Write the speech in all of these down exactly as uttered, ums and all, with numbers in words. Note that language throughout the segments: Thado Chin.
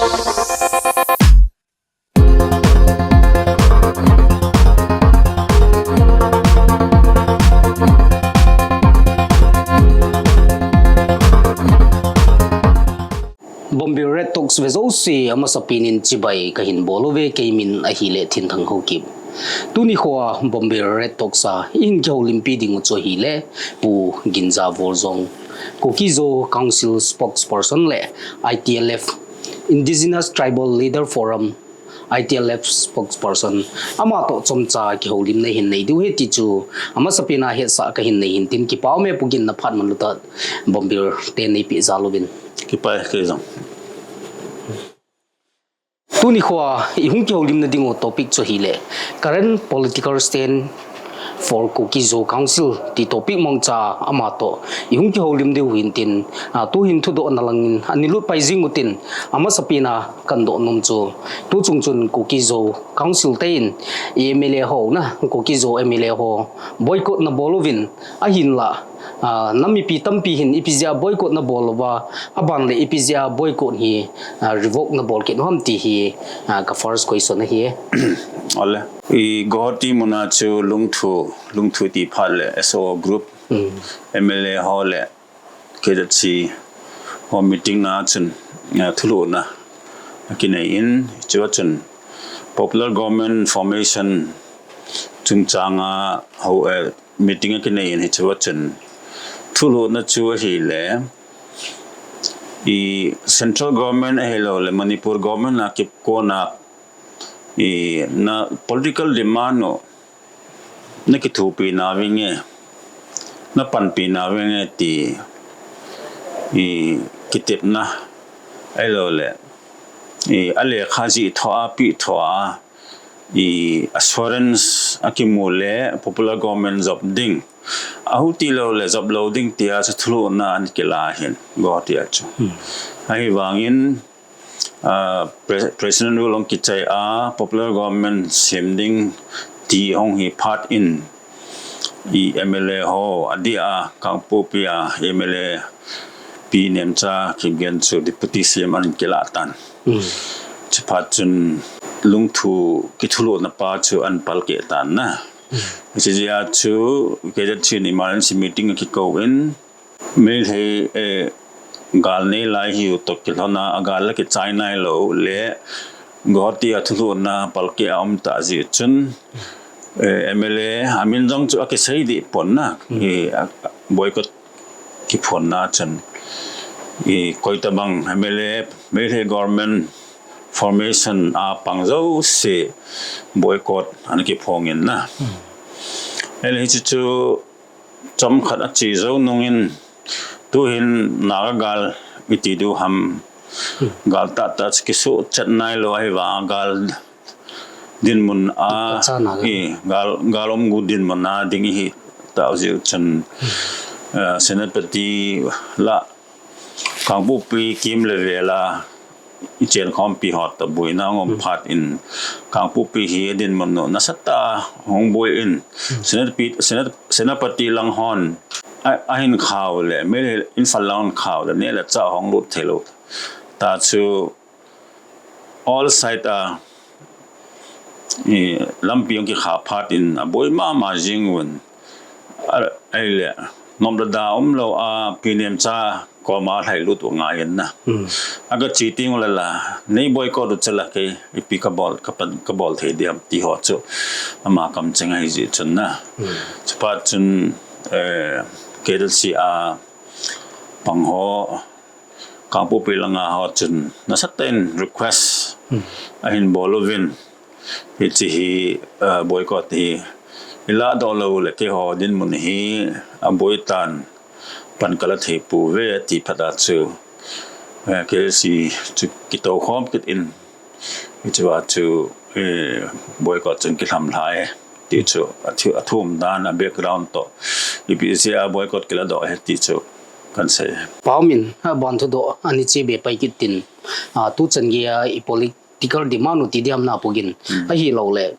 Bombay Red Talks vejouse amasapen in chibai kahin bol uve, keimin ahile Thinthang Haokip. Tuni khoa Bombay Red Talks a ihin kihoulimpi ding u chu ahile Pu Ginjavol Zong, Kuki-Zo Council spokesperson le I T L F, Indigenous Tribal Leader Forum, I T L F spokesperson, amatoh chomcha kihoulimna hin nei diu ahi ti chu amasapen a hetsah kahin nei hin tin, kipa ume Pu Gin, naphat manlu tah Bombay te neipeh jal uvin. Kipa e, kei jong. Tuni khoa ihung kihoulimna ding u topic chu ahile Current Political Stand for Kuki-Zo Council ti topic mongcha amatoh ihung kihoulim diu hin tin, a, tuhin thudohna langin ani lut pai jing utin, amasapen a kadoh nom chu, tuchung chun Kuki-Zo Council te in M L A ho na, Kuki-Zo M L A ho boycott nabol uvin, ahinlah, a, nam mipi tampi hin ipi jeh a boycott nabol uva, aban le ipi jeh a boycott hi, a, revoke nabol kit u ham ti hi, a, ka first question ahi. Ole. I Guwahati muna chu Lungthu, Lungthu ti phat le S O O group, M L A ho le K Z C ho meeting na chun, a, thulhuhna akinei in, chua chun popular government formation chungchang a ho, eh, meeting akinei in, hichua chun thulhuhna chu ahile, i central government ahilou le Manipur government a kikona, i na political demand u nakithopi nauvem e, napanpi nauvem e ti, i kitepna ahilou le, i alekha jih thoa, peh thoa, i assurance akimu le popular government jop ding, ahu tilou le jop lou ding tia chu thulhuhna ana kila ahin, Guwahati a chu. Ahivangin, a, pre-, President rule hung kichai a popular government sem ding ti hung hi phat in, i M L A ho, adeh a Kangpokpi a M L A Pi Nemcha Kipgen chu deputy C M ana kilah tan. Chuphat chun Lungthu kithulhuhna pa chu ana palkeh tan na. Hiche jeh a chu K Z C in emergency meeting akikou in, Meitei, eh, gal nei lai hiu toh kilhon a, agal la kichai nailou le, Guwahati a thulhuhna palkeh a um tah jeh chun, eh, M L A amin jong chu akisei deh pon na, eh, a, boycott kiphonna chun, eh, koitabang M L A, Meitei government formation a pang jouse boycott ana kiphong in na. Ahile hiche chu chomkhat ache jou nungin, tuhin Naga gal iti diu ham, gal tahtah chu kisuhchet nailou ahivang a gal dinmun a, i gal, gal umgu dinmun a ding ihi tah jeh chun, eh, Senapati lah Kangpokpi kim le vel a ichenkhompi ho toh boina hung um phat in, Kangpokpi hi adinmun u nasatah a hung boi in, Senapati, Sena-, Senapati lang hon a, ahin khau le, Meitei Imphal lang hon khau le, neh le chah hung lut theilou tah chu all side a, i, lampi hung kikha phat in aboi mama jing uvin, a, ahile, nomlada umlou a, Pi Nemcha koma lhailut u ngai in na. Aga che teng ule la, nei boycott u chula kei, ipi kabol, kapan, kabol thei diam ti ho chu ama kamcheng ahi jeh chun na. Chuphat chun, eh, K Z C a pang ho, Kangpokpi langa ho chun nasatah in request ahin bol uvin, hiche hi, eh, boycott hi ilah doh lou le keiho dinmun hi aboi tan, pan kala thei pouve ati phat a chu, eh, K Z C chu kitoukhom kit in, hichea chu, eh, boycott chun kilhamlhai e ti chu, athu-, athum dan a background toh, ipi jeh a boycott kiladoh e ti chu kahin sei. Paomin, aban thudoh ani chebe pai kit tin, a, tuchan geiya i political demand u ti diam na Pu Gin. Ahilou le,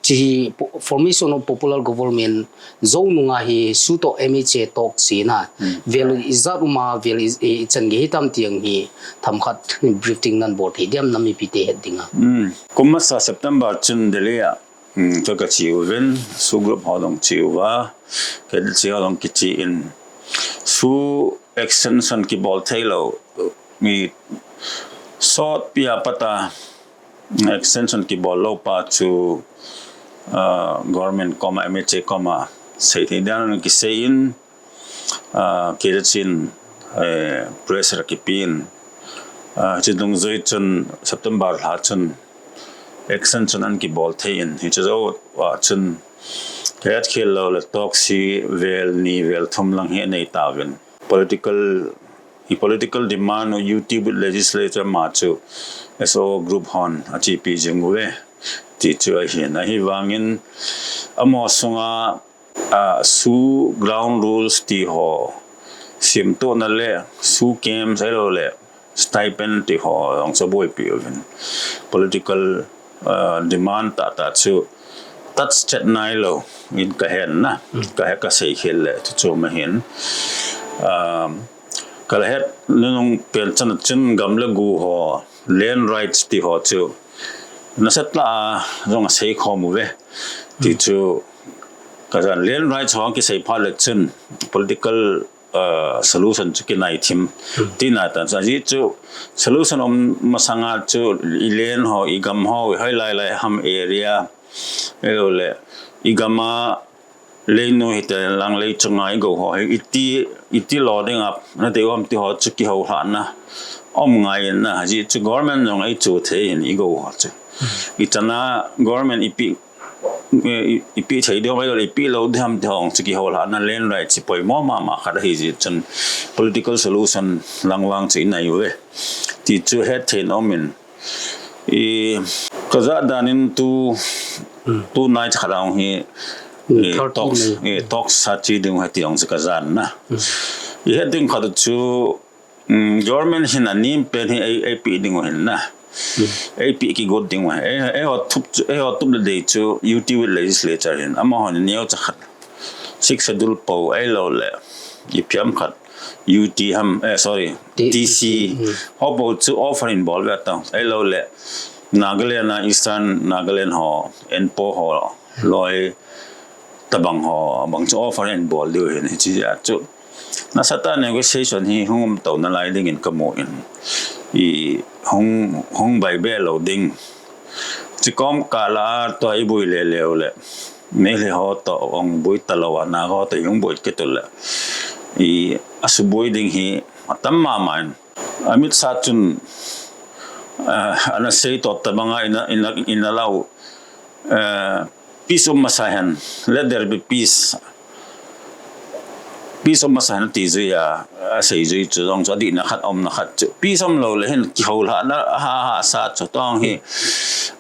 Chi hi po-, formation of popular government zo nunga hi SoO toh M H A talk sina. Hmm. Vel ijat uma, vel i, i, ichan gei hitam ti ang hi themkhat briefing nan bol thei diam nam mipite het dinga. Hmm. Kum masa September chun Delhi a, hmm, ka, ka che uvin, SoO group ho jong che uva, ka che ho jong kichen. SoO extension kibol thei lou, mi sot pia pata, extension kibol lou pa chu, ah, government koma, M H A koma, sei thei dan kisei in, ah, kei chin, eh, pressure kipen, ah, chi dungjuiya chun September lha chun extension an kibol thei in, hiche jou a chun, kei a khel lou le talk si vel ni vel thum lang hi nei tauvin. Political, i political demand u U T with legislature ma chu SoO group hon achepi jing uve. Ti chu ahin, ahivangin amaho sunga, ah, SoO ground rules ti ho, semtona le SoO camps ahilou le stipend ti ho jong chu aboipi uvin. Political, ah, demand tahtah chu touch chet nailou in ka hen na, ka he ka sei khel le chu chu ma hin. Um, ka la het nunung pen chan chun gam le go ho, land rights ti ho chu nasatah a jong asei khom uve. Ti chu ka jan land rights ho kisei phat le chun political, uh, solution chu kinai thim. Tina tan sa ji chu solution um masanga chu i land ho, i gam ho, i hoilai lai ham area, ahilou le i gam a leinu hite lang lei chunga i go ho hi iti, iti lo ding a, na te um ti ho chu kihoulhahna um ngai in na, ji chu government jong ei chu thei hin i go ho chu. I chana government ipi, i, ipi thei ding, ipi lou ding ham ti ho chu kihoulhahna land right chu poimo mama khat ahi ji chun political solution lang vang chu inai uve. Ti chu het thei in um in, I, ka ja dan in tu, tu nai khat a hi, i, talks, i, talks sa chi ding u hi ti ong sa ka jan na. I het ding khat chu, um, government hin a nim pen hi ei, ei pi ding u hin na. Ei pi kigot ding u. Ei, ei ho tup chu, ei ho tup le dei chu U T with legislature hin. Amahon neo cha khat. Sixth Schedule po ahilou le, ipi ham khat, U T ham, eh, sorry, T C. Ho po chu offer in bol ve tao, ahilou le, Nagaland a Eastern Nagaland ho, Enpo ho, loi, tabang ho, bang chu offer in bol diu hin, hichi a chu. Nasatah negotiation hi hung um to nalai ding in ka mu in. I hung, hung bai be lou ding. Chikom kala to i bui le leu le. Meitei ho to ong bui talou a, Naga ho to ong bui kit u le. I, a subui ding hi atam mama in. Amit Shah chun, eh, ana sei to tabang a ina, ina, ina lau, eh, peace um masa hen, let there be peace. Peace um masa hen ti jui a, a sei jui chu jong chu adihna khat umna khat chu. Peace um lou le hin kihoulhahna ha ha sa chu tong hi.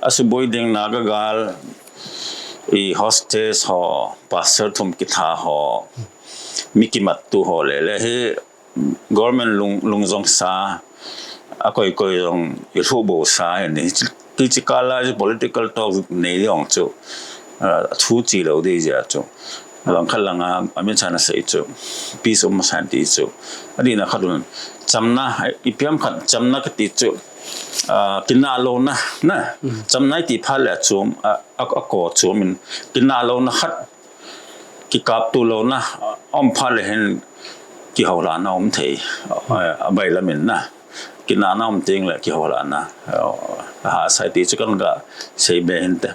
A subui ding Naga gal, i hostage ho, pastor thum kitha ho, mi kimat tu ho le le hi government lung, lung jong sa, a koi koi jong i lhu bo sa hin ni. Ti chi kala political talk nei jong chu, ah, thu chi lou di ja chu. Lang khat lang a, Amit Shah na sei chu. Peace um masa hen ti chu. Adihna khat un. Chamna, ipi ham khat, chamna kati chu. Ah, kinah louna, na. Chamna i ti phat le a chom, a, a, a ko chom in. Kinah louna khat, kikap tu louna, um phat le hin kihoulhahna um thei, a, a bailam in na. Kinahna um ting le kihoulhahna, a, a ha sai ti chu kan ga sei be hin te.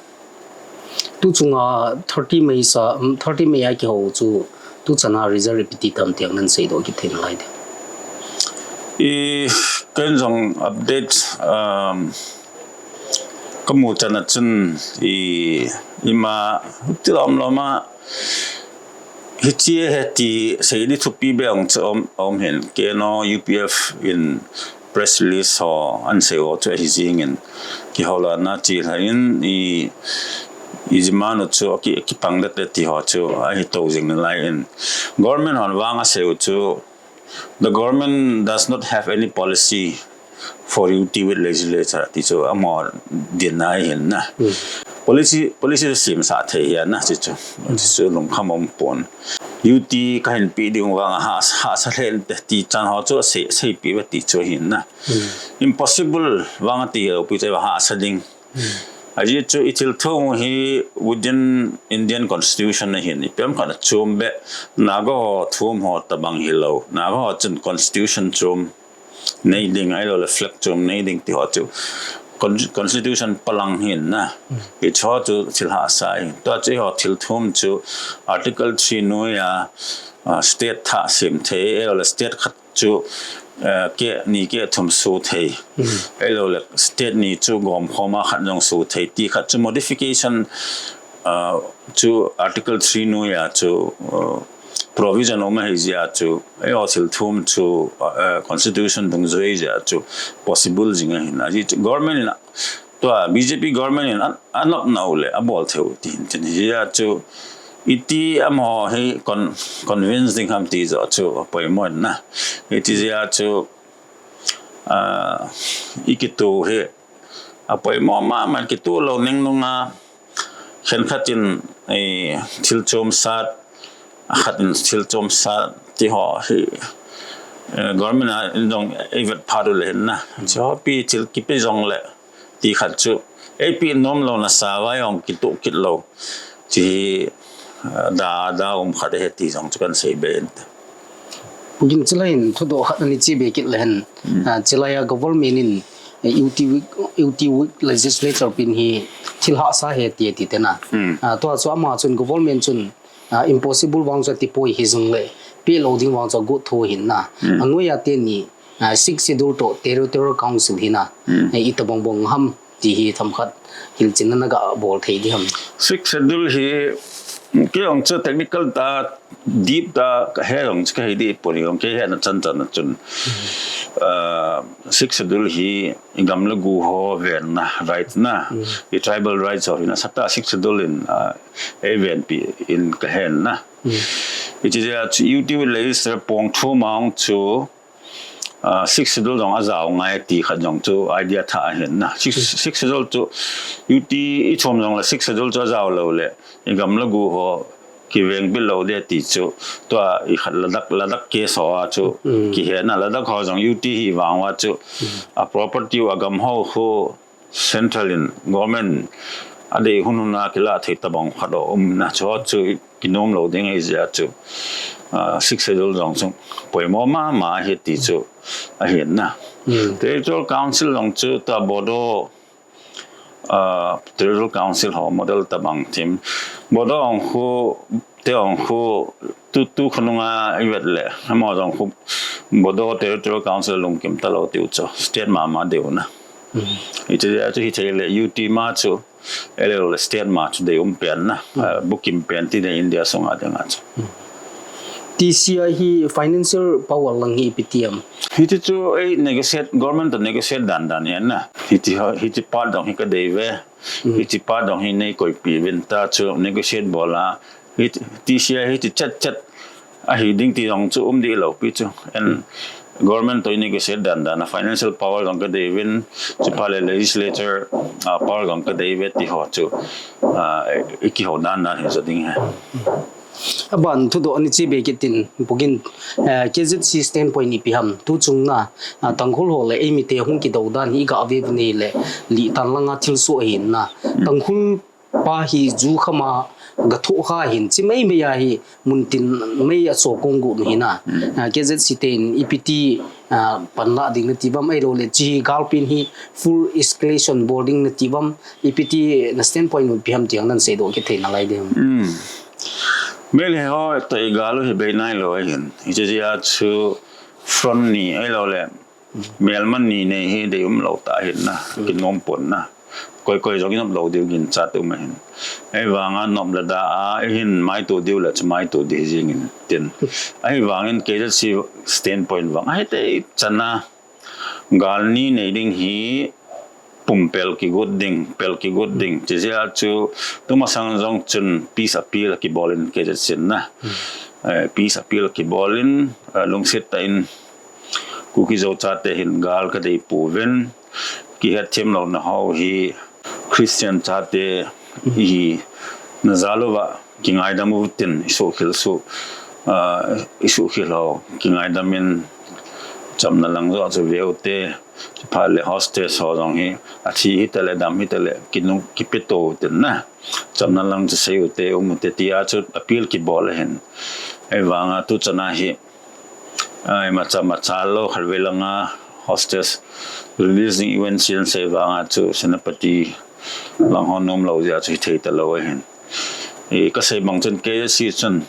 Tu chunga thirty May sa, um, thirty May a kihou chu, tu chana result ipi ti tam ti ang nan sei doh kit thei nalai te. I, ken jong update, um, ka mu chan a chun i, ima ti lom lom a hichi he ti sei di thupi be ong chu um, um hin K N O U P F in press release ho an sei ho chu ahi jing in kihoulhahna chi lha in i, i jima nu chu ki, kipang det ti ho chu ahi to jing nalai in government hon vang a sei u chu The government does not have any policy for U T with legislature ti chu amaho dinna ahin na. policy policy chu semsah thei hi ana chi chu. Chi chu lungkham um pon. U T kahin pe ding vang a ha, hahsa lheh inte ti chan ho chu sei, seipeh uve ti chu ahin na. Impossible vang ati lou pi chu hahsa ding. Ajeh chu i thilthum hi within Indian Constitution ahin, ipi ham khat a chom beh, Naga ho thum ho tabang hilou. Naga ho chun Constitution chom nei ding, ahilouleh flag chom nei ding ti ho chu Con-, Constitution palang ahin na. Hicho chu thil hahsa ahin. Tua chu eiho thilthum chu Article three noiya, ah, state thah sem thei, ahilouleh state khat chu, eh, keh ni keh thum su thei. Ahilouleh state ni chu gomkhom a khat jong su thei ti khat chu modification, ah, chu Article three noiya chu, ah, provision um ahi jeh a chu, eiho thilthum chu, ah, Constitution dungjui jeh a chu possible jing ahin. Ajeh chu government in, tua B J P government in a, anop nau le abol thei u ti hin tin hi jeh a chu iti amaho hi con-, convince ding ham ti joh chu apoimo in na. Iti jeh a chu, ah, i kitoh hi apoimo mama, kitoh lou ning nunga khenkhat in, eh, thil chom sat, akhat in thil chom sat ti ho hi, eh, government a in jong eivet phat u le hin na. Chu ho pi thil kipe jong le ti khat chu eipe nom louna sa vai ong kitoh kit lou. Chi, eh, da, da um khat ahi ti jong chu kan sei be in. Pukin chilai in thudoh khat ani chi be kit le hin. Ah, chilai a government in, eh, U T week, U T week legislature pin hi thil hahsa ahi ti, ti te na. Ah, tua chu ama chun government chun, ah, impossible vang chu ati poi hi jong le, pe lou ding vang chu agot tho ahin na. Anoiya teni, ah, Sixth Schedule toh Territorial Council hi na. Eh, itabang bang ham ti hi themkhat hilchenna naga bol thei ding ham? Sixth Schedule hi, kei jong chu technical ta, deep ta, kahe jong chu kahe deh pon, jong kahe na chan chan a chun. Ah, Sixth Schedule hi i gam le gu ho venna, right na. I tribal rights ho hi nasatah a Sixth Schedule in, ah, eivenpi in kahen na. Hiche jeh a chu U T legislature pong thum a ong chu, ah, Sixth Schedule jong ajao ngai ti khat jong chu idea thah ahin na. Sixth, Sixth Schedule chu U T i chom jong le Sixth Schedule chu ajao lou le i gam le gu ho kiveng bil lou ding ti chu, tua i khat Ladakh, Ladakh case ho a chu kihe na, Ladakh ho jong U T hi vang uva chu a property u a gam ho khu Central in government adei hun hun a kilah thei tabang khat um na, chu chu kinom lou ding ahi jeh a chu, ah, Sixth Schedule jong chu poimo mama ahi ti chu ahin na. Territorial Council jong chu ta Bodo, ah, Territorial Council ho model tabang thim. Bodo ong khu, te ong khu, tu, tu khonunga ivet le, amaho jong khu Bodo Territorial Council lungkim talou tiu chu, state mama deu na. Hiche jeh a chu hithei le U T ma chu, ahilouleh state ma chu dei um pen na, ah, bukim pen ti dei India sunga dinga chu. T C I hi financial power lang hi ipi ti ham? Hiti chu ei negotiate, government to negotiate dan dan ahi na. Hiti ho, hiti part jong hi kadei ve. Hiti part jong hi nei koipi uvin ta chu negotiate bol a. Hiti, T C I hiti chet chet ahi ding ti jong chu um deh lou pi chu. And government to negotiate dan dan a financial power jong kadei uvin, chuphat le legislature, ah, power jong kadei uve ti ho chu, ah, i kihou dan dan hi jo ding ahi. Aban thudoh ani chi be kit in, Pu Gin, eh, K Z C standpoint ipi ham, tu chung na, ah, Tangkhul ho le eimi te hung kidou dan hi i ga ve u ahi le, lih tan langa thilsoh ahi na. Tangkhul pa hi ju kham a ga thoh kha hin, chi mai mai a hi mun tin mai a so kong gu hi na. Ah, K Z C te in ipi ti, ah, panla ding nati uvam, ahilouleh chi gal pen hi full escalation bol ding nati uvam, ipi ti na standpoint u ipi ham ti jong nan seidoh kit thei nalai ding ham? Meitei ho toh i gal u hi bei nailou ahin. Hiche jeh a chu front ni ahilouleh melma ni nei hi dei um lou ta ahin na, kinom pon na. Koi koi jong i nop lou diu ginchat um ahin. Ahivanga nop le da a, i hin maito diu le chu maito ding jing in tin. Ahivangin K Z C standpoint vang, ahitei chan a gal ni nei ding hi pum pel kigot ding, pel kigot ding. Hiche jeh a chu tumasang jong chun peace appeal kibol in K Z C in na. Eh, peace appeal kibol in, eh, lungset tah in Kuki Zo chate hin gal kadei pouvin, kihetthem louna ho hi Christian chate hi na jal uva kingaidam u tin, i suhkhel su, ah, i suhkhel ho kingaidam in, chamna lang joh chu ve u te, chuphat le hostage ho jong hi, athi hita le dam hita le, kinu, kipeto u tin na. Chamna lang chu sei u te, um u te, tia chu appeal kibol ahin. Ahivanga tu chana hi, ai, macha, macha lou, khatvei langa hostage release ding U N C N sei vanga chu Senapati lang ho nom lou jeh a chu hithei talou ahin. I, kasei bang chun K S C chun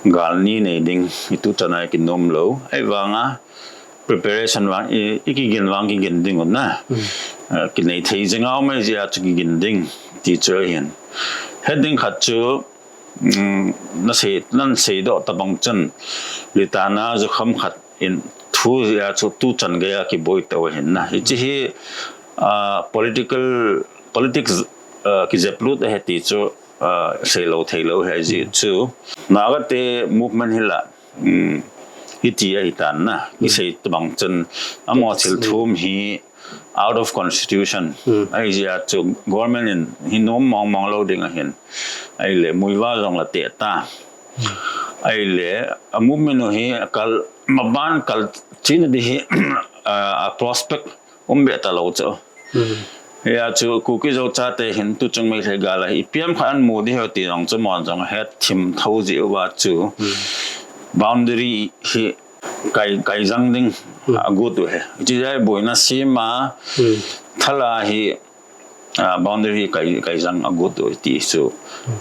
gal ni nei ding, i tu chana i kinom lou. Ahivanga preparation vang, i, i kigin vang kigin ding u na. Eh, kinei thei jing a um ahi jeh a chu kigin ding ti chu ahin. Het ding khat chu, um, na sei, nan seidoh tabang chun, litana jukham khat in thu jeh a chu tu chan gei a kiboi tou ahin na. Hiche hi, ah, political, politics, ah, kijep lut ahi ti chu, ah, seilou theilou ahi jeh chu. Naga te movement hi la, um, hiti ahi tan na. Kisei tabang chun, amaho thil thum hi out of constitution. Ahi jeh a chu government in hi nom mong mong lou ding ahin. Ahile, muiva jong la teh ta. Ahile, a movement u hi kal, maban kal china di hi, a, a prospect um be talou chu. Hia chu Kuki Zo chate hin tu chung Meitei gal a hi ipi ham khat an mu di ho ti jong chu amahon jong het thim tho jeh uva chu. Boundary hi kai, kai jang ding agot u ahi. Hiche jeh a boina sem a, thala hi, ah, boundary kai, kai jang agot u ti chu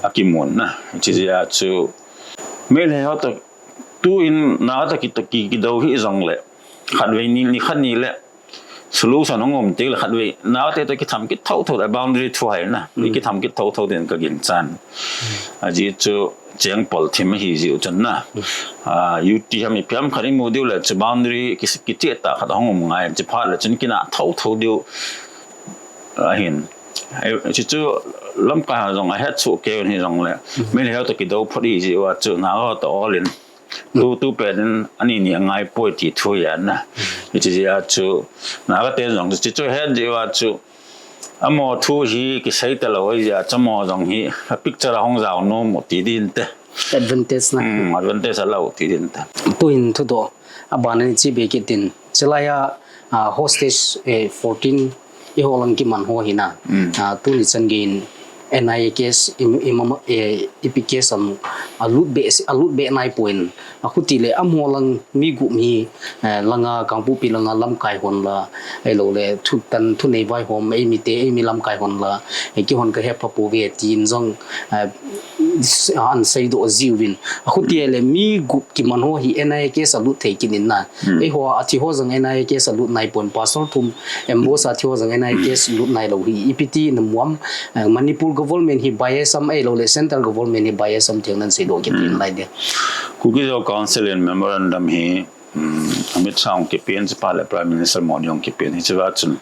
akimun na. Hiche jeh a chu Meitei ho toh tu in Naga toh ki, ki, kidou hi jong le, khatvei ni, ni khat ni le solution hung um teng le khatvei Naga te toh kitham kit tho tho le boundary thu hai na. Kitham kit tho tho din ka ginchan. Ajeh chu cheng pol thim ahi jeh u chun na. Ah, U T ham ipi ham khat i mu diu le chu boundary ki, kicheh tah khat hung um ngai, chuphat le chun kinah tho tho diu ahin. Ai, chu chu lamkai ho jong ahet chu kei u hi jong le. Meitei ho toh kidou phot ahi jeh uva chu Naga ho toh all in. Tu, tu pet in ani ni angai poi ti thu ahi na. Hiche jeh a chu Naga te jong chu chu het jeh uva chu amaho thu hi kisei talou ahi jeh a chu amaho jong hi a picture a hung jao nom u ti din te. Advantage na. Hmm, advantage a la u ti din te. Tu hin thudoh aban a ni chi be kit in. Chulai a, ah, hostage, eh, fourteen i ho lang kiman ho hi na. Ah, tuni chan gei in N I A case, im, im, eh, ipi case am, a lut be, a lut be nai poi. A khuti le amaho lang mi gup mi, eh, langa Kangpokpi langa lamkai hon la, ahilou le thutan, thunei vaihom, eimi te, eimi lamkai hon la, eh, kihon ka hepha pouve tin jong, eh, an seidoh jiuvin. A khuti le mi gup kiman ho hi N I A case a lut thei kit in na. Eiho a thi ho jong N I A case a lut nai pon, Pastor Thum ambush a thi ho jong N I A case lut nai lou hi. Ipi ti na mu am, eh, Manipur government hi bias am ahilou le central government hi bias am ti nan seidoh kit in lai de. Kuki Zo Council in memorandum hi, um, Amit Shah hung kipen, chuphat le Prime Minister Modi hung kipen, hiche va chun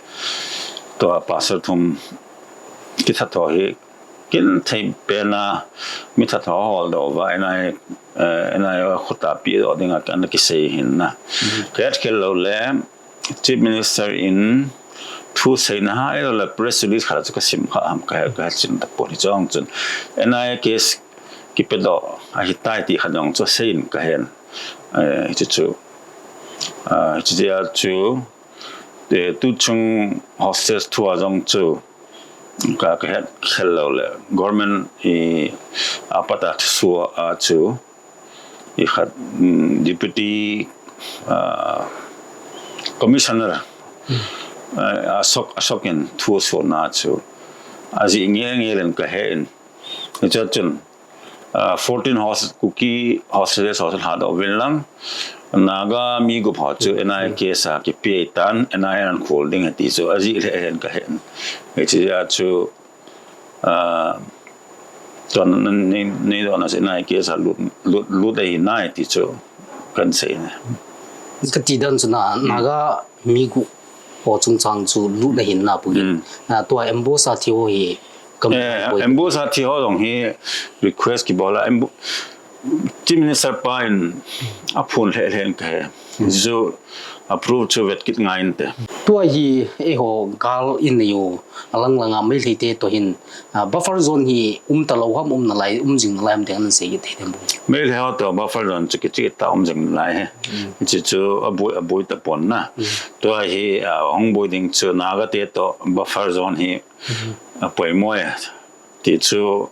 tua Pastor Thum kithat ho hi kin thei pen a mi that ho holdoh uva, N I A, eh, N I A khut a pedoh ding a ana kisei hin na. Ka het khel lou le, Chief Minister in thu seina ha, ahilou le press release khat chu ka sim kha ham ka he, ka he chin ta pon hi chong chun. N I A case kipedoh ahi tai ti khat jong chu seiyin ka hen. Eh, chu chu. Ah, chu chu, eh, tu chung hostage thu a jong chu ka, ka het khel lou le. Government i apat a thusoh a chu i khat, mm, Deputy, ah, Commissioner, ah, Ashok, Ashok in thusoh na chu ajih nge nge len ka he in. Hiche chun, ah, fourteen hos-, Kuki hostage, hostage lhadoh uvin lang, Naga mi gup ho chu N I A case a kipe tan, N I A in an khol ding ahi ti chu ajih le hen ka hen. Hiche a chu, ah, tua nei, neidoh na chu N I A case a lut, lut, lut ahi nai ti chu kan sei ne. Ka ti dan chu na, Naga mi gup ho chungchang chu lut ahin na pu hin. Mm. Ah, tua ambush a thi ho hi kam Eh, poi. Ambush a thi ho jong hi request kibol a, ambu-, Chief Minister pa in aphun lheh lheh in ka he. Chu approve chu vet kit ngai inte. Tua hi eiho gal inei u alang langa Meitei te toh hin, ah, buffer zone hi um talou ham, um nalai, um jing nalai ham ti nasei kit thei dem? Meitei ho toh buffer zone chu kicheh tah um jing nalai e. Hiche chu aboi, aboi tapon na. Tua hi, ah, hung boi ding chu Naga te toh buffer zone hi apoimo e. Ti chu,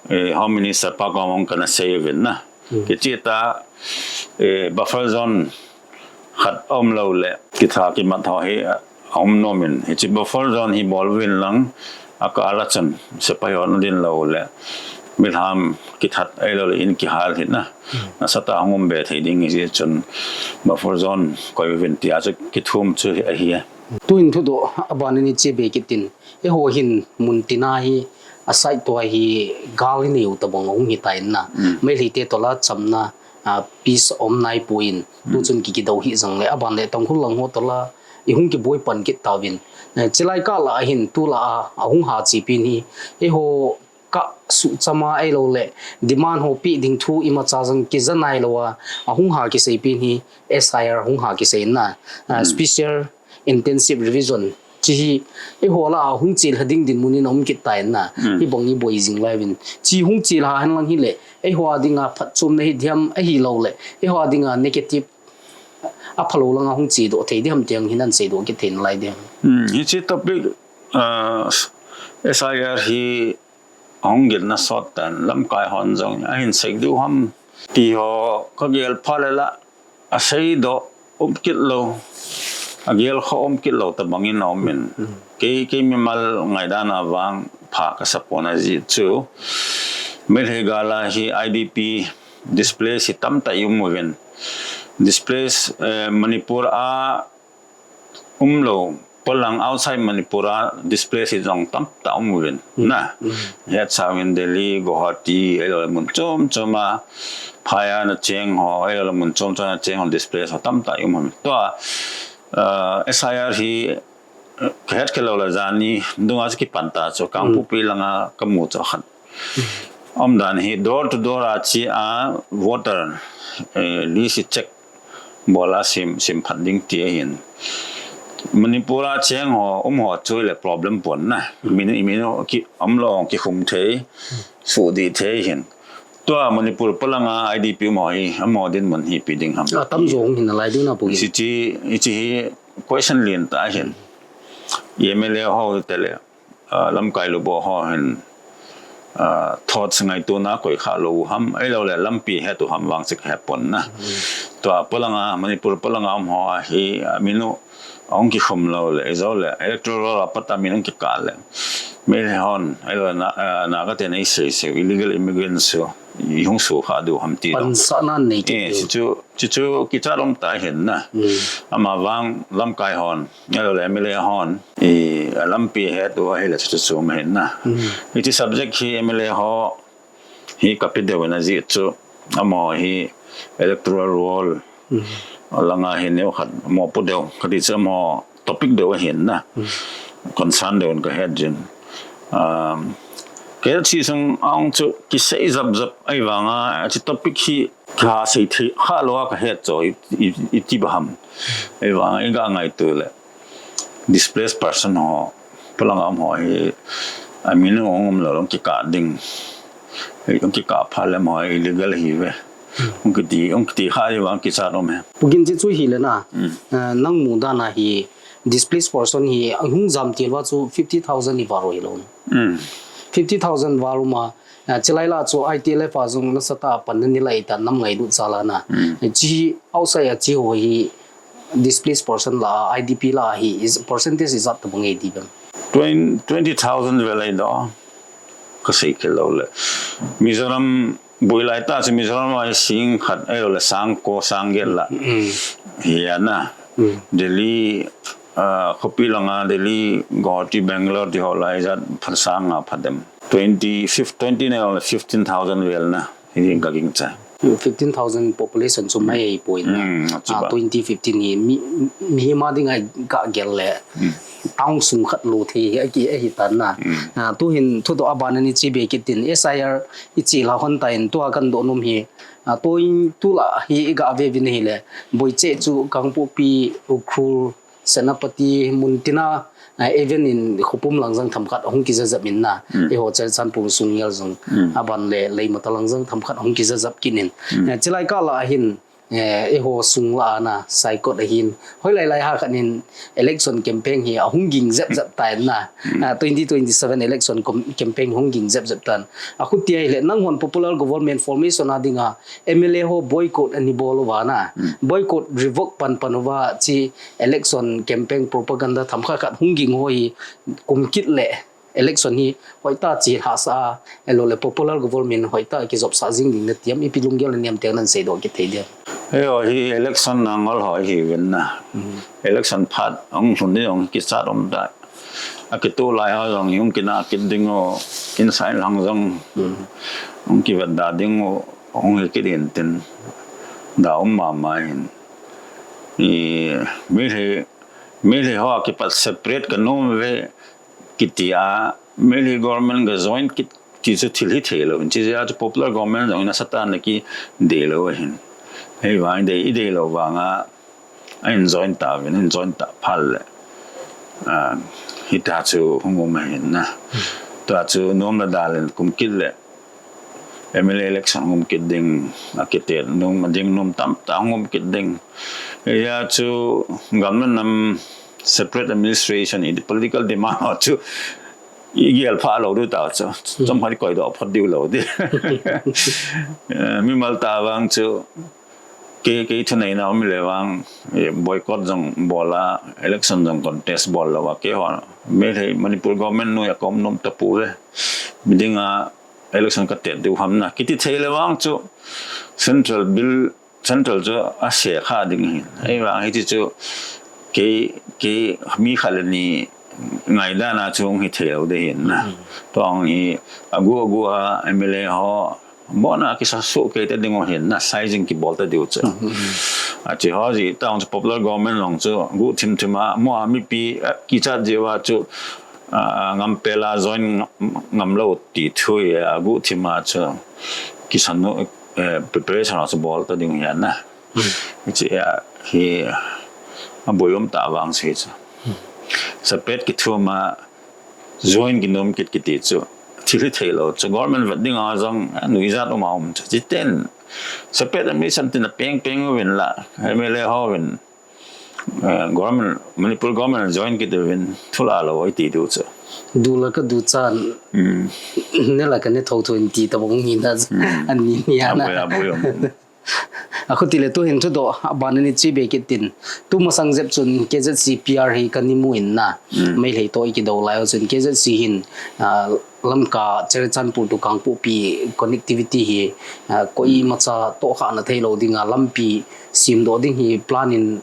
eh, Home Minister pa koma kana sei uvin na. Kicheh tah, eh, buffer zone khat aum lou le, kitha kimat ho hi aum nom in, hiche buffer zone hi bol uvin lang, akal a chun sepai hon adin lou le, milham kithat ahilou le in kihal hi na. Nasatah a hung um be thei ding hiche chun buffer zone koi uvin tia chu kithum chu hi ahi e. Tuin thudoh aban in iche be kit in, eiho hin mun tina hi, a side tua hi gal inei u tabang ahung hitan na. Meitei te toh la chamna, ah, peace aum naipon, tuchun ki, kidou hih jongle, aban le Tangkhul lang ho toh la ihung kiboi pan kit tauvin. Eh, chulai kah la ahin, tulai a, ahung ha chepin hi, eiho kah suhchama ahilou le, demand ho pe ding thu imacha jong kija nailou a, ahung ha kiseipin hi, S I R hung ha kisei na, ah, Special Intensive Revision. Hiche hi, eiho lah a hung chelha ding dinmun in aum kit tan na. Hibang iboi jing lai uvin. Hiche hung chelha hen lang hile, eiho a dinga phatchomna hi diam ahilou le, eiho a dinga negative aphalou langa hung chedoh thei diam ti hi nasei doh kit thei nalai dem? Hmm, hiche topic, ah, S I R hi ahung gilna sot tan, lamkai hon jong ahin sei diu ham ti ho kagel phat le la, asei doh um kit lou, agel kha um kit lou tabang in aum in. Kei, kei mimal ngaidan a vang pha kasa pon ajeh chu, Meitei gal a hi I D P displace hi tamtah i um uvin. Displace, eh, Manipur a umlou, polang outside Manipur a displace hi jong tamtah um uvin. Na. Hetsa uvin Delhi, Guwahati, ahilou le mun chom chom a, phai a na cheng ho, ahilou le mun chom chom a na cheng ho displace ho tamtah i um uvin. Tua, ah, S I R hi, eh, kahet khelou le jani, dunga chu kipan ta chu, Kangpokpi langa kamu chu khat. Umdan hi door to door a che a voter, eh, list check bol a sem, sem phat ding ti ahin. Manipur a cheng ho, um ho chu le problem pon na. Min, min ki, umlou kikhum thei, sudih thei hin. Tua Manipur polanga I D P um ho hi, um ho dinmun hi ipi ding ham? Atam jo hung hin nalai diu na pu hin. Hiche, hiche hi question lentah ahin. M L A ho te le, ah, lamkai lubuh ho hin, ah, thoughts ngaitona koi kha lou u ham, ahilou le lampi het u ham vang chu kahe pon na. Tua polanga, Manipur polanga um ho a hi, ah, min u ahung kikhum lou le, ijou le, electoral roll a pat a min hung kikah le, Meitei hon, ahilou le na, ah, Naga ten eisei sei u, illegal immigrants chu, ihung sukha diu ham ti lou. Pansahna nei kit diu. Eh, chu, chu, chu kichat um tah ahin na. Ama vang lamkai hon, ahilou le M L A hon, i, a lampi het u ahile chu chu chom ahin na. Hiche subject hi M L A ho hi kape deu in ajeh chu, amaho hi electoral roll langa hi neo khat mopo deu, kati chu amaho topic deu ahin na. Concern deu in kahet jin. Um, kahet sung a chu kisei jap jap ahivanga, hiche topic hi kasei thei kha lou a kahet chu i, i, iti ba ham. Ahivanga iga ngaito le, displaced person ho, polanga um ho hi, amin u um lou, hung kikah ding. Hung kikah phat le amaho illegal ahi ve. Hung kiti, hung kiti kha ahivang kichat um e. Pu Ginjit, chu hile na, eh, nang mudan a hi, displaced person hi, ahung jam til uva chu fifty thousand hi val u hilou. Fifty thousand val um a, ah, chulai lah chu I T L F a jong nasatah a panna nei lai tan, nam ngailut jal a na. Hiche outside a che ho hi displaced person lah a, I D P lah a hi, is, percentage ijat tabang e ti bang? Twen-, twenty thousand vel ahi doh. Kasei kit lou le. Mizoram boi lai tah chu Mizoram a hi sing khat ahilou le sang ko sang get lah. Hi a na. Delhi, ah, khopi langa Delhi, Guwahati, Bangalore ti ho lai jat phat sang a phat dem. Twenty, fif-, twenty neo le fifteen thousand vel na. Hi ding ka gingcha. Fifteen thousand population chu mai ahipoi na. Ah, twenty fifteen hi mi, mihem a dinga kagel le. Town sung khat lou thei hi aki, ahi tan na. Ah, tuhin thudoh aban a iche be kit in S I R iche lha hon tan tua kadoh nom hi. A, toin tula hi i ga ve vin hi le, Boicheh chu Kangpokpi, Ukhrul, Senapati, mun tina, a, even in Khopum lang jang themkhat hung kija jap in na, mm. Eiho Churachandpur sung ngel jang, mm. Aban le Leimata lang jang themkhat hung kija jap kin in. Mm. A, chilai kah la hin, eh, eiho sung la ana, Saikot ahin, hoi lai lai ha khat in election campaign hi ahung ging jep jep ta in na. Mm. A, twenty twenty-seven election com-, campaign hung ging jep jep tan. A khuti a hi le, nang hon popular government formation a dinga, M L A ho boycott ani bol uva na. Mm. Boycott revoke pan pan uva chi election campaign propaganda themkhat khat hung ging ho hi kum kit le election hi hoitah chi hahsa a, elo le popular government hoitah kijop sa jing ding na tiam ipi lunggel niam tiang nan seidoh kit thei diam. Eiho hi election na ngol ho hi vin na. Mm. Election phat ong lhun ni ong kisat um ta. A kitu lai ho jong hung kina kit ding u, inside lang jong. Mm. Ong kivet da ding u, ong hi kit in tin. Da um mama hin. I, mi hi, mi hi ho a kipat separate ka nom ve kiti a, mi hi government ka join kit ti chu thil hi thei lo. Chi ja chu popular government jong na satan na ki dei lo hin. Hei vang dei, i dei lo vang a, a in join ta vin, in join ta phal le. A, hita chu hung um hin na. Tua chu nom la dal in kum kit le. M L A election hung um kit ding, a kiti nom ding nom tam ta hung um kit ding. Ya chu government nam separate administration in political demand ho chu i gel pha lo du ta chu. Chom hari koi do phot diu lo di. Eh, mimal ta vang chu Kei, kei thuneina um le vang, eh, boycott jong bol a, election jong contest bol lou a, keiho, Meitei Manipur government noiya ka um nom tapouve. Miding a election ka tet diu ham na. Kiti thei le vang chu central bill, central chu a se kha ding ahin. Ahivang hiti chu kei, kei mi khat le ni ngaidan a chu hung hi thei lou ding ahin na. Mm. Tua hi agu agu a M L A ho, Bona kisa soh kei ta ding u ahin na, sizing kibol ta diu chu. Mhm. Achi ho ji tang chu popular government jong chu guhthim thim a, mo a mipi, eh, kichat ji uva chu, ah, ngam pela join ngam, ngam lou ti thu hi, ah, guhthim a chu. Kisan u, eh, preparation a chu bol ta ding u ahin na. Mhm. Chi, ah, hi, a boi um ta vang si chu. Mhm. Separate kithum a, Join kinom kit kiti chu. Thil hi thei lou chu. Government vet ding a jong, a nuijat um a um chu. Chiten, separate admission tin a peng peng uvin la. M L A ho vin, eh, government, Manipur government join kit uvin, thu la lou oi ti diu chu. Du la ka du chan. Hmm. Ne la ka ne tho tho in ti ta bang hi na. Hmm. Ani ni a na. Aboi, aboi um. Akhuti le tu hin thudoh, aban a ni chi be kit tin. Tu masang jep chun K Z C P R hi ka ni mu in na. Mm. Meitei toh i kidou lai u chun K Z C hin, ah, Lamka Churachandpur to Kangpokpi connectivity hi, ah, koi macha toh kha na thei lou ding a lampi sim doh ding hi plan in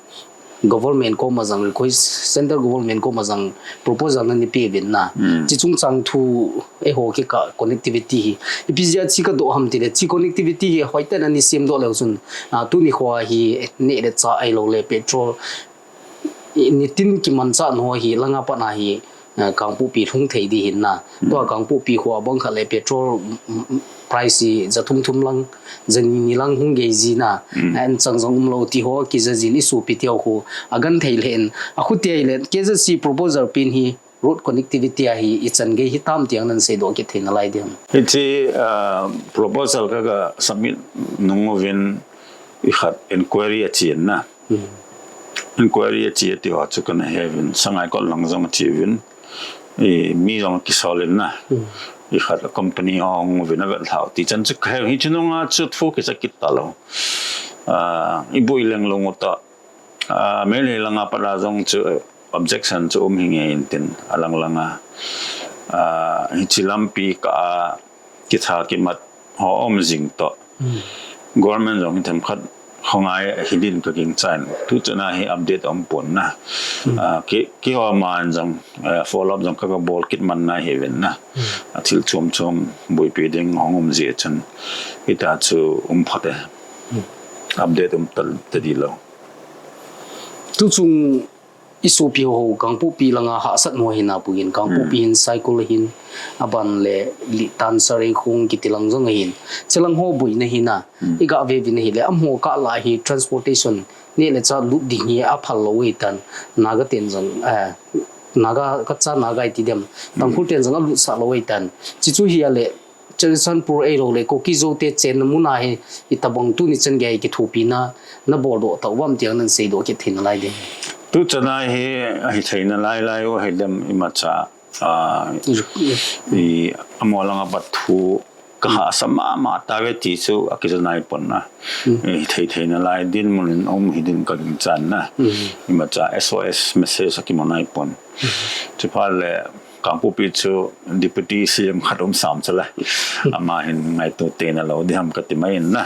government koma jong request, central government koma jong proposal na ni pe vin na. Mm. Chi chungchang thu eiho kikah connectivity hi. Ipi jeh a chi ka doh ham ti le, chi connectivity hi hoiten a ni sem doh leu chun, ah, tuni khoa hi neh le chah ahilou le petrol, i, nitin kimanchah nau hi langa pat na hi, ah, Kangpokpi lhung thei di hin na. Mm. Tua Kangpokpi khoa bang khat le petrol, mm, mm, price hi ja thum thum lang, ja ni ni lang hung gei ji na. Mm. An chang jong um lou ti ho, kija jin i sopi teu khu, a gan thei le in. Akhuti a hi le, K Z C proposal pen hi, road connectivity a hi i chan gei hi tam tiang nan seidoh kit thei na lai diam. Hichi, ah, proposal ka ga submit nung uvin i khat inquiry a chi na. Hmm. Inquiry a chi ti ho chu kana he uvin, Sangaikot lang jong a chi uvin, i mi jong kisol in na. Hmm. I khat company ho hung uvin a vet lhau ti chan chu ka he u hi chu nung a chu thu kisa kit ta lou. Ah, i boi leng lou u ta. Ah, Meitei langa pat a jong chu, eh, objection chu um hi nge in tin a lang lang a. Ah, hichi lampi kah a kitha kimat ho um jing toh. Hmm. Government jong hi themkhat khongai hi din ka ging chan. Tu chana hi update um pon na. Hmm. Ah, ki, keiho man jong, eh, follow up jong ka, ka bol kit man na hi vin na. Hmm. A thil chom chom buipi ding hung um ji chun. Hita chu um phate. Hmm. Update um tal te di lou. Tu chung isopi ho Kangpokpi langa hahsat ho hina pugin, Kangpokpi hin, Saikul hin, aban le Litan, Sareikhong kiti lang jong ahin. Chelang ho boina hina, iga vevin ahile, amaho kah lah a hi transportation neh le chah lut ding hi aphal lou ahitan, Naga ten jong, eh, Naga, kacha Naga iti dem, Tangkhul ten jong alutsah lou ahitan. Chuchu hi ale, Churachandpur ahilou le, Kuki Zo te chenna muna hi, itobang tuni chan gei kithopina, nabol doh tauvam tia nasei doh kit thei nalai dem. Tuchan a hi, ahithei nalai lai u ahidem imacha, ah, i, amaho langa pat thu, kahahsa mama tave ti chu akijanai pon na. Hithei thei nalai dinmun in um hiding kaginchan na. Imacha S O S message akimu nai pon. Chuphat le Kangpokpi chu Deputy C M khat um sam chula. Ama hin ngaito tei nalou diham kati mai in na.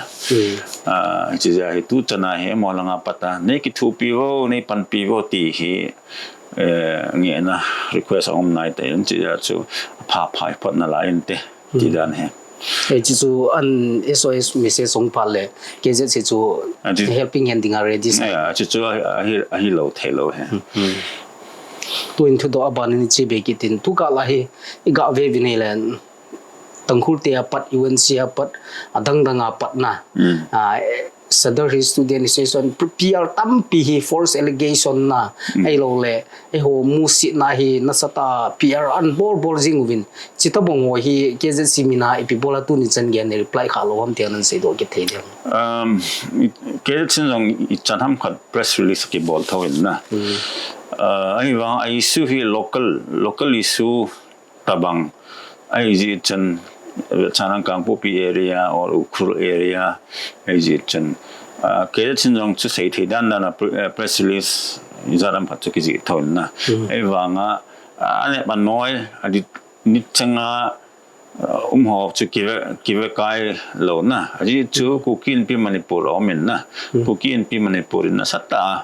Ah, chija hi tuchan a hi amaho langa pat a, nei kithopi vo, nei panpi vo ti hi, eh, ngehna request aum nai te in chija chu pha pha phot nalai inte. Ti dan hi. Eh, chuchu an S O S message song phat le, K Z C chu helping hand dinga ready sa. Eh, chuchu ahi, ahi, ahilou theilou hi. Tuin thudoh aban in iche be kit in, tukah lah a hi, iga vevin ahile, Tangkhul te apat, U N C apat, adang dang apat na. Ah, eh, Sadar Hills Student Association, P R tampi hi false allegation na, ahilou le, eiho musit na hi nasatah a P R ana bol bol jing uvin. Chutobang ho hi K Z C mina ipi bol a tuni chan gei a nei reply kha lou ham tia nasei doh kit thei dem. Um, K Z C in jong ichan ham khat press release kibol thou in na. Ah, ahivang a issue hi local, local issue tobang ahi jeh chun, eh, Chanang Kangpokpi area or Ukhrul area ahi jeh chun, ah, K Z C in jong chu seithei dan dan a pre-, eh, press release ijat ham khat chu kijih thou in na. Ahivang a, ah, anep anoi, adit nit chang a, ah, um ho chu kive, kive kai lou na. Ajeh chu Kuki Inpi Manipur aum in na. Kuki Inpi Manipur in nasatah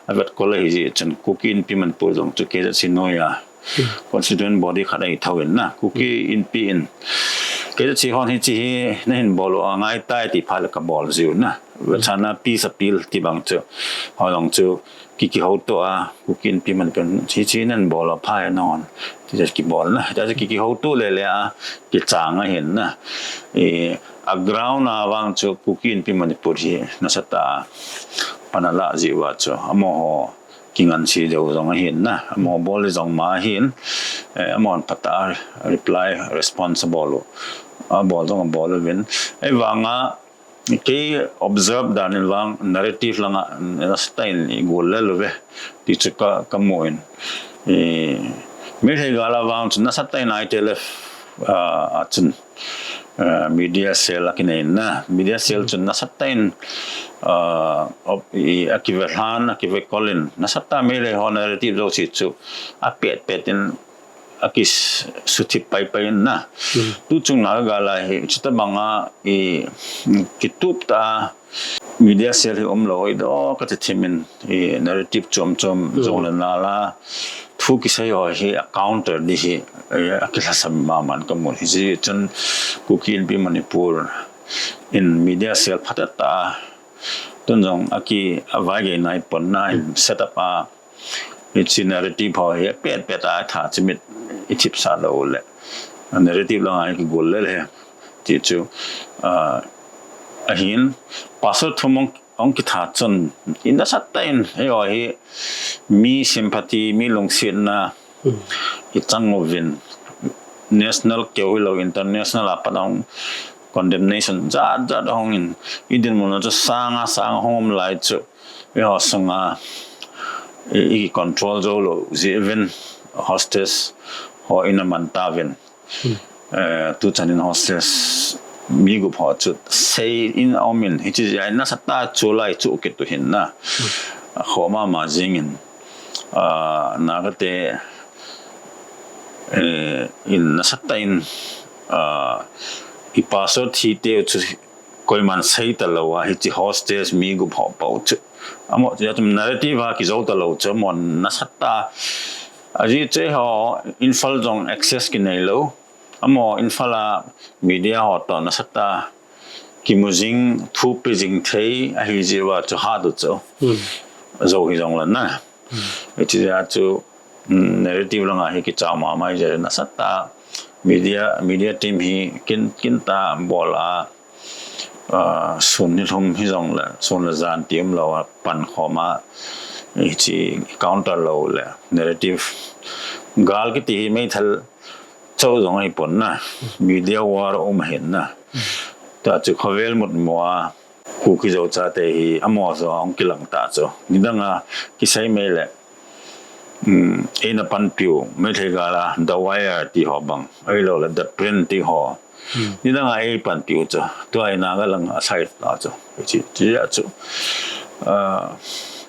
a avetkol ahi jeh chun Kuki Inpi Manipur jong chu K Z C noi a constituent body khat ahi thou in na, Kuki Inpi in. K Z C hon hiche hi nahin bol u angai tai ti phat le kabol jiu na. Vachana peace appeal ti bang chu, ho jong chu ki, kihouto a, Kuki Inpi Manipur hiche nahin bol u aphai nahon. Ti chu kibol na. Ti chu ki, kihouto le le a, kichang ahin na. Eh, a ground a vang chu Kuki Inpi Manipur hi nasatah a pan ala jiu a chu. Amaho kinganse jou jong ahin na, amaho bol jong ma ahin, eh, amahon phatah a reply, response abol u. Abol jong abol uvin. Ahivang a, kei observe dan in vang narrative langa, nasatah in igol lel uve. Ti chu ka, kamu in. Eh, Meitei gal a vang chu nasatah in I T L F, ah, a chun, ah, media cell akinei in na. Media cell chun nasatah in, ah, op-, i, akive lhan, akive kol in. Nasatah a Meitei ho narrative jouse chu apet pet in akisuthip pai pai in na. Tuchung Naga gal a hi, chutobang a i, kitup tah a media cell hi umlou ahi doh kati thim in, i, narrative chom chom jong le nala, thu kisei ho hi a counter ding hi, i, akilhasam mama in kamu hi. Hijeh chun Kuki Inpi Manipur in media cell phatah a, tun jong aki, avaigei nai pon na in set up a, hiche narrative ho hi apet pet a tha chimit ithipsah lou le. Narrative langa hi kigol lel e. Ti chu, ah, ahin, pastor thum hung, hung kitha chun, i nasatah in, eiho hi, mi sympathy, mi lungsetna, ichang uvin, national keu hilou, international a pat hung condemnation jat jat ahung in, idinmun u chu sanga sang hung um lai chu, eiho sunga, i, i control jou lou jeh uvin hostage ho ina man tauvin. Eh, tuchan in hostage mi gup ho chu sei in aum in, hiche jeh a nasatah a chu lai chu kit u hin na. Akhoh mama jing in, ah, Naga te, eh, in nasatah in, ah, i pastor thi teu chu koiman sei talou a, hiche hostage mi gup ho pou chu. Amaho chu atum narrative a kijou talou chu, amaho nasatah a. Ajeh chu eiho Imphal jong access kinei lou. Amaho Imphal a media ho toh nasatah a kimu jing, thu pe jing thei ahi jeh uva chu hat u chu. Jou hi jong le na. Hiche jeh a chu, um, narrative langa hi kicha mama jeh nasatah media, media team hi kin, kin ta bol a, ah, sun ni lhum hi jong le, sun le jan ti umlou a, pan khom a, hiche counter lou le, narrative gal kiti hi meithal chau jong ahi pon na, media war um ahin na. Tua chu khovel mut mo a, Kuki Zo chate hi amaho jong ahung kilang ta chu. Nidang a kisei mai le, um, eina panpiu, Meitei gal a, The Wire ti ho bang, ahilou le, The Print ti ho. Hmm. Nidang a ei panpiu chu. Tua hi Naga lang a sai ta chu. Chi, chi a chu. Ah,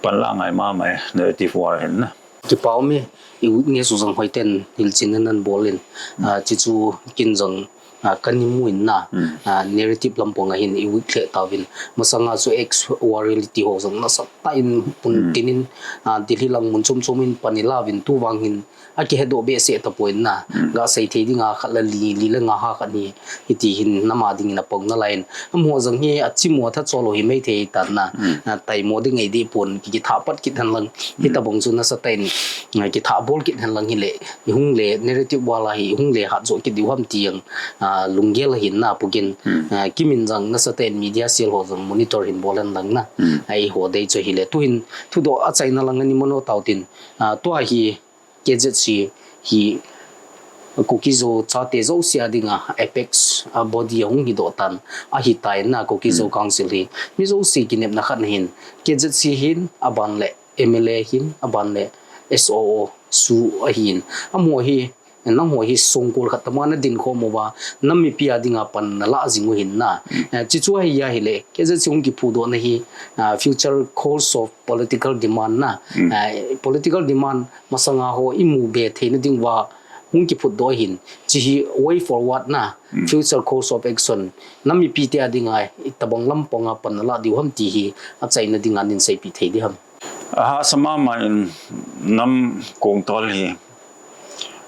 panla ngai mama e, narrative war ahin na. Kipa um e, i weakness u jong hoiten hilchetna nan bol in. Ah, chuchu kin jong, ah, kana mu in na. Hmm. Ah, narrative lampang a hin i weak lheh tauvin. Masanga chu X war reality ho jong nasatah in pun Hmm. tin in, ah, Delhi lang mun chom chom in pan i lauvin tu vang hin akihedoh behseh tapon na. Hmm. Ga sei thei dinga khat le li, li le nga ha khat ni. Hiti hin nama dingin apang nalai in. Amaho jong hi achimu atha chol u hi Meitei tan na. Hmm. Ah, taimo ding ngai deh pon ki, kithah pat kit hen lang. Hmm. Hitabang chu nasatah in, ah, kithah bol kit hen lang hile. I hung le narrative wala hi, i hung le hat jo kit diu ham ti jong, ah, lunggel ahin na pukin. Hmm. Ah, kimin jong nasatah in media cell ho jong monitor hin bol hen lang na. Hmm. Eiho dei chu hile. Tu hin thudoh achaina lang ani mano tau tin. Ah, tua hi K Z C hi Kuki Zo chate jouse a dinga apex, ah, body ahung hidoh tan ahitai na Kuki Zo Hmm. Council hi. Mi jouse kinepna khat na hin K Z C hin aban le M L A hin aban le S O O su ahin. Amaho hi, nangho hi songkul khat tama nadin khom uva, nam mipi a dinga pan nalah jing u hin na. Mm. Eh, chuchu ahi ahile, K Z C hung kiphudoh na hi, ah, future calls of political demand na. Mm. Eh, political demand masanga ho imu be theina diuva hung kiphutdoh ahin. Chi hi way forward na, Mm. future calls of action. Nam mipi te a dinga, itabang lampang a pan nalah diu ham ti hi, achaina dinga nei seipi thei diham. Ahahsa mama in nam kongtol hi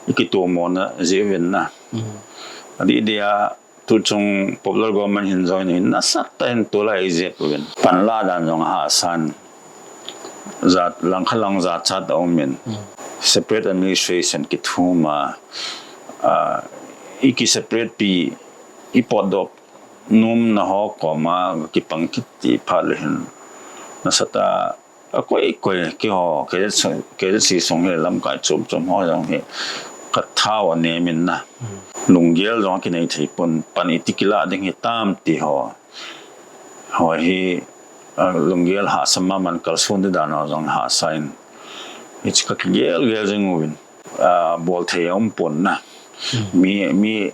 i kitomona jeh uvin na. Mm. Adeh deh a tuchung popular government hin join u hin nasatah in tulai i jep uvin. Panlah dan jong ahahsa in jat langkhat lang jachat aum in. Mm. Separate administration kithum a, ah, i ki separate pi i potdoh nomna ho koma kipang kit ti phat le hin. Nasatah a koi koi keiho, K Z C sung hi lamkai chom chom ho jong hi ka thao a nem in na. Mm. Lunggel jong kinei thei pon pan iti kilah ding hitam ti ho. Ho hi, ah, lunggel hahsa mama in kalson di dan ho jong hahsa in. Hiche ka kigel gel jing uvin. Ah, bol thei a um pon na. Mm. Mi, mi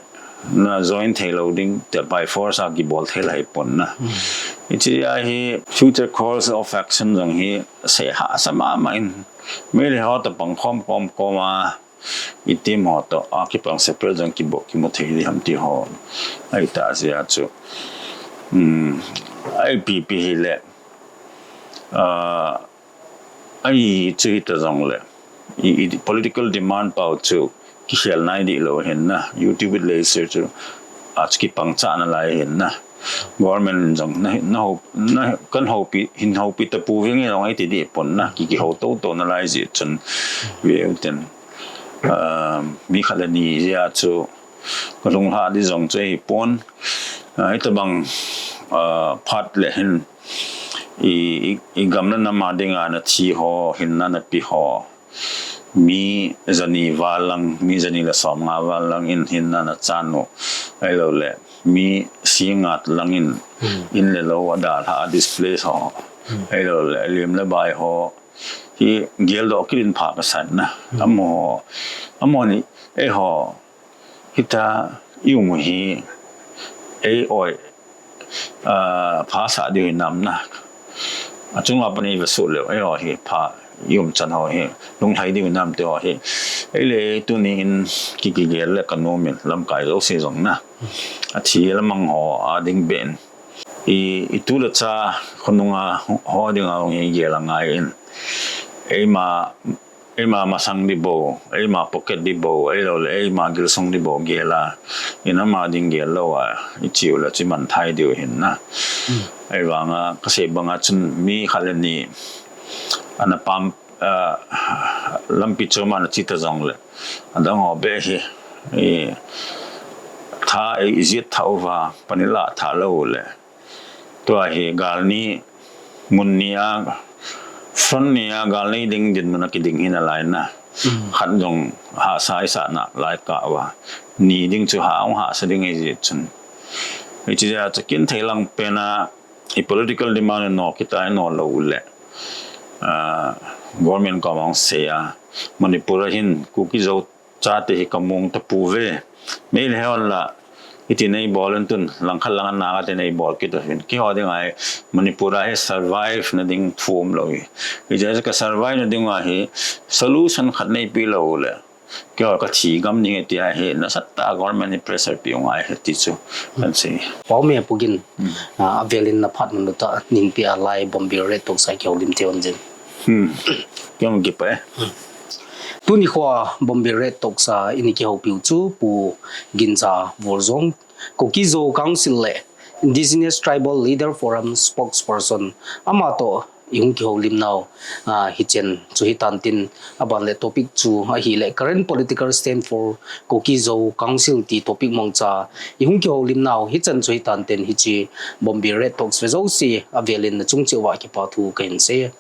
na join thei lou ding, te by force a kibol thei lai pon na. Mm. Hiche a hi future course of action jong hi sei hahsa mama in. Meitei ho toh pang khom khom koma i team ho toh a kipang separate jong kibo, kimu thei diham ti ho. Ahitah jeh a chu. Hmm, ipi pi hile. Ah, Ahi chu hita jongle, i, i political demand pau chu kikhel nai dih lou ahin na, YouTube le se chu a chu kipang cha nalai ahin na. Government in jong na, na hou, na, kan houpi, hin houpi tapouve nge jong eiti dih pon na, ki, kihou tou tou nalai jeh chun ve uten. Ah, mi khat le ni jeh a chu Ka lunglhah di jong chu ahipon, ah, hitabang, ah, phat le hin i, i, i gam le nam a dinga na thi ho, hinna na pe ho. Mi jani val lang, mi jani le som nga val lang in hinna na chan u. Ahilou le, mi si nga lang in, Hmm. in le lou a dalha a displace ho. Hmm. Ahilou le, liem le bai ho. Hi geldoh kit in pha ka sa na. Hmm. Amaho, amaho ni, eiho, Hita i um u hi, ei oi, ah, pha sah diu hinam na. Achunga pat i vesuh leu, eiho hi pha i umchan ho hi, lunglhai diu hinam ti ho hi. Eile tuni in ki, kigel le ka nom in lamkai jouse jong na. Athi le amang ho a ding beh in. I, i tu le cha khonunga ho dinga hung hi gel angai in. Eima Eima masang di bou, eima pocket di bou, ahilou le eima gilsung di bou gel a, i nam a ding gel lou a, i chi u le chi man thai diu hin na. Hmm. Ahivanga, ka sei banga chun mi khat le ni, ana pam, Lampi chom a na chi ta jong le, adang ho be hi, i, tha i jit tha uva, pani la tha lo le. Tua hi gal ni mun ni a, front ni a gal nei ding dinmun a kiding hi na lai na. Khat jong hahsa i sa na lai ka uva. Ni ding chu ha ong hahsa ding i jit chun. I chi ja chu kin thei lang pen a, i political demand no kita no lo le. Government ko mang se a, Manipur a hin Kuki Zo chate hi ka mong ta pu ve. Mei le hon la, iti nei bol en tun, lang khat lang a na te nei bol kit a hin. Ki ho ding ai, Manipur a hi survive na ding thum lo hi. I ja ka survive na ding a hi, solution khat nei pi lo le. Ki ho ka thi gam ding ti a hi, na sat ta government ni pressure pi ong ai hi ti chu. Kan si. Pau me pugin, a, avelin na phat mun ta, nin pi a lai Bombay Red Talks a ki ho lim te on jin. Hmm. Ki ong ki pa e. Tuni khoa Bombay Red Talks a ini kihoupiu chu Pu Gincha Volzong, Kuki Zo Council le Indigenous Tribal Leader Forum spokesperson ama toh i hung kihoulim nau, a, hichen chu hi tan tin, aban le topic chu ahile current political stand for Kuki Zo Council ti topic mong cha i hung kihoulim nau hichan chu hi tan tin hichi Bombay Red Talks ve zo si avelin na chung cheu va kipa thu ka hin sei.